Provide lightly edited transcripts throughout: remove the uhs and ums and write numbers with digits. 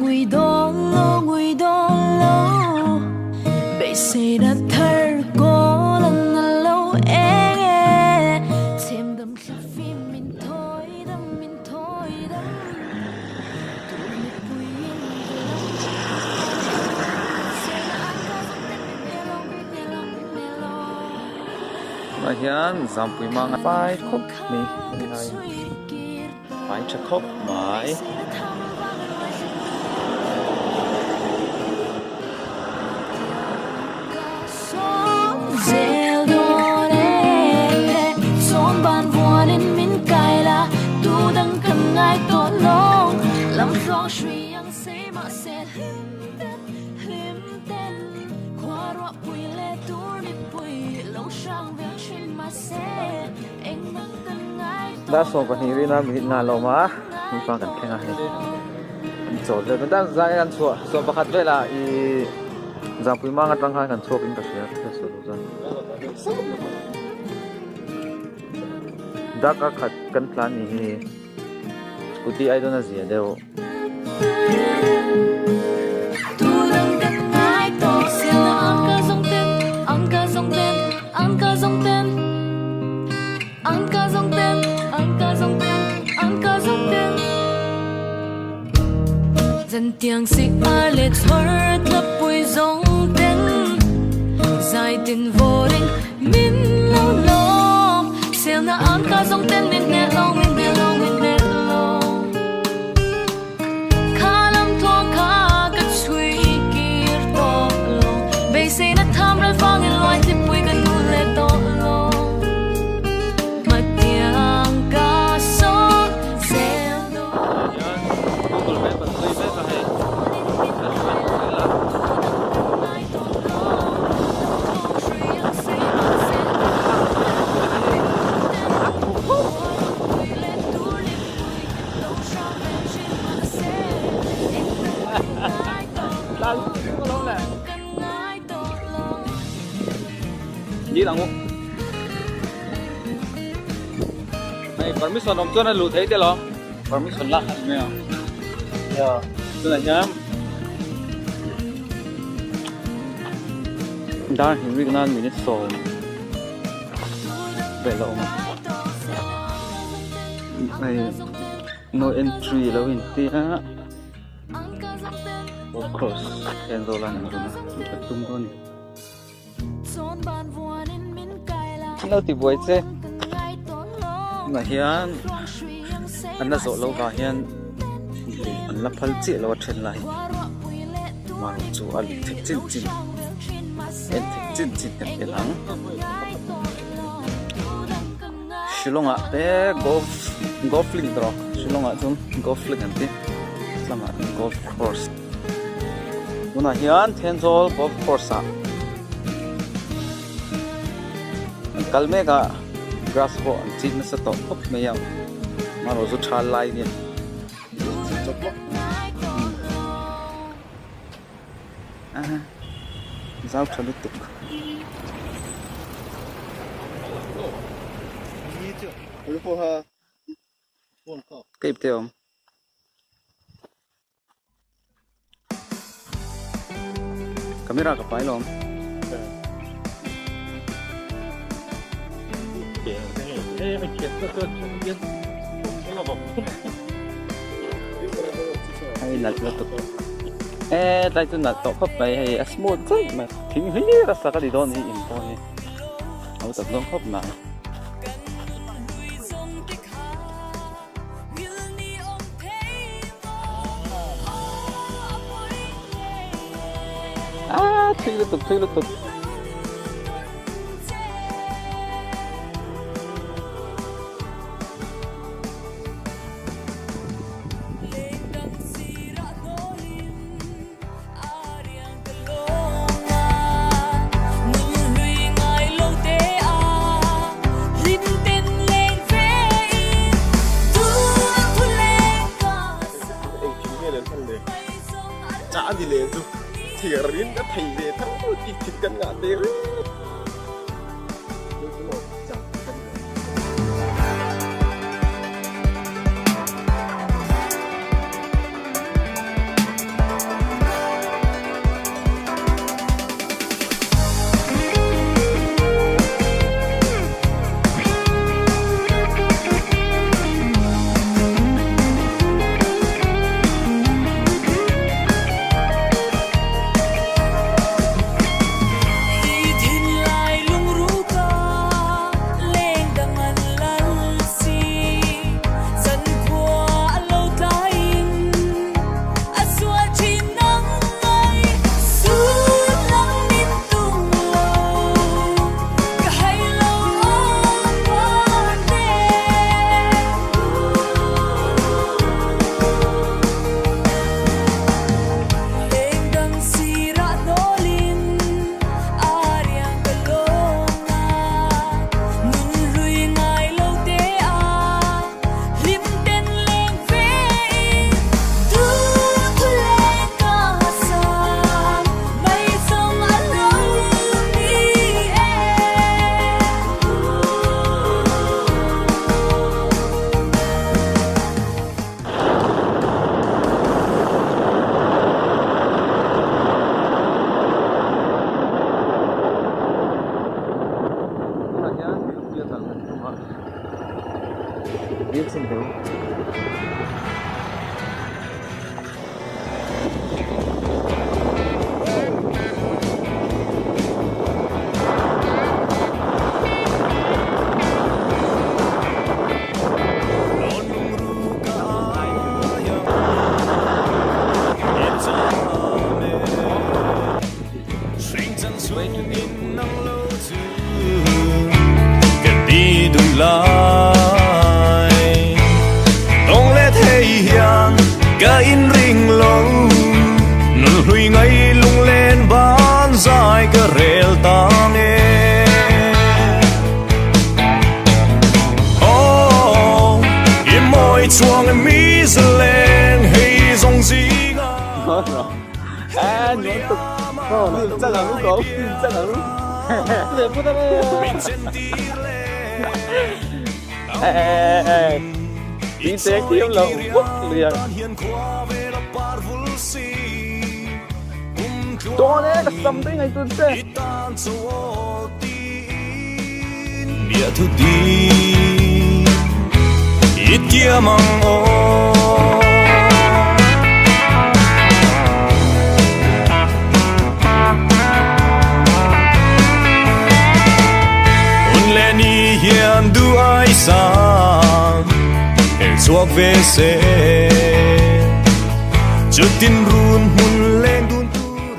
Ngui dawn lo, ngui dawn lo Beiseina thar kawl an na lo eng e Chhem dam thla fim min thawi dam, min thawi dam Tur mipui in duh lam Sena an ka zawng ten min hne lo, min hne lo, min hne lo. Tunah hian Zampui mang a fai khawp mai a ni lai. Fai tha khawp mai. Dar 12 rina minute nga lawm a hmun kan thleng a hei an chawl vel mai dan zai an chhuah 11 velah ih Zangpui mang atang khan kan chhuak in ka hria ka hriat sual loh chuan darkar khat kan tlan ni hi scooty ai dawn a zia deuh. Google Map an zui mek a hei restaurant vel a. Dil ang u. Hei permission awm chuan a luh theih tel awm. Permission lak a ni mai ang. Ya, tunah hian dar hnih rik nan minute 10 vel a awm a. Hei no entry lo inti a. Road cross Thenzawl a ni ang a ka tum dawn a ni. Lo ti buai che tunah hian an la zawh loh vang hian an la phal chiah lo a then lai marawh chu a lut theih chin chin en theih chin chin kan en ang Shillong ah te golf golf link tawh Shillong ah chuan golf link an ti tlangah golf course. Tunah hian Thenzawl golf course ah an kal mek a grass pawh an chik nasa tawh khawp mai a amaherawh chu tha lai nen zau tha lutuk. Ka ip te awm. Camera ka pai lawm. Hei nalh lutuk. E tlai chu nalh tawh khawp mai hei a smooth zaih mai. Thing hlir a sak a ni dawn hi in pawh hi. A utak dawn khawp mai. Ah, thui lutuk, thui lutuk.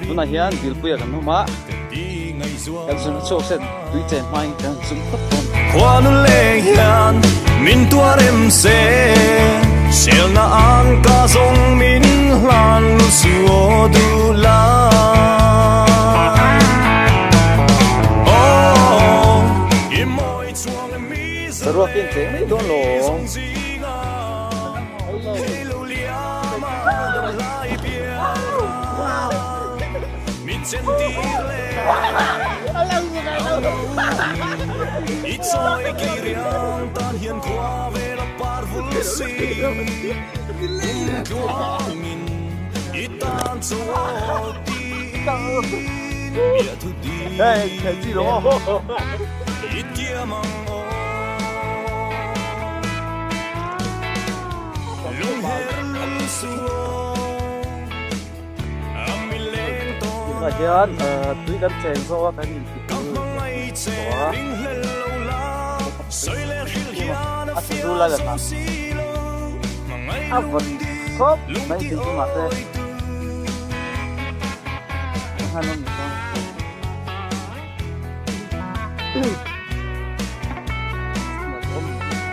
Tunah hian Dilpuia kan awm a, kan zun chhuak se tui chen hmain kan zun phawt dawn. Khuanu leng hian min tuarem se, selna an ka zawng min hlan lu suo du la. Oh, i mawi chuang mi Saruak hian cheng mai dawn lo. Tunah hian tui kan cheng zawk a kan inti tawh a a sazu lai la hna a vawt khawp mai thingkung ah te a hman awm ni chuan.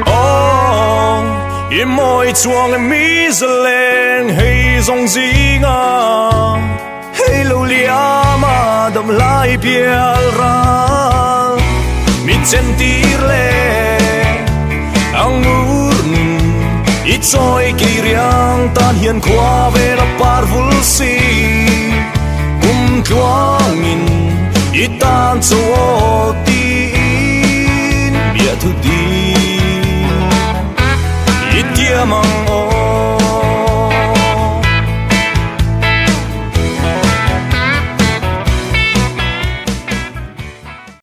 Oh, i mawi chuang mi zaleng hei zawng zinga hei lo liama dam lai pial ral min chen tir le ang ur nun i chawi ki riang tan hian khua ve la par vul si kum tluangin i tan chu tin bia thu di i tiamang.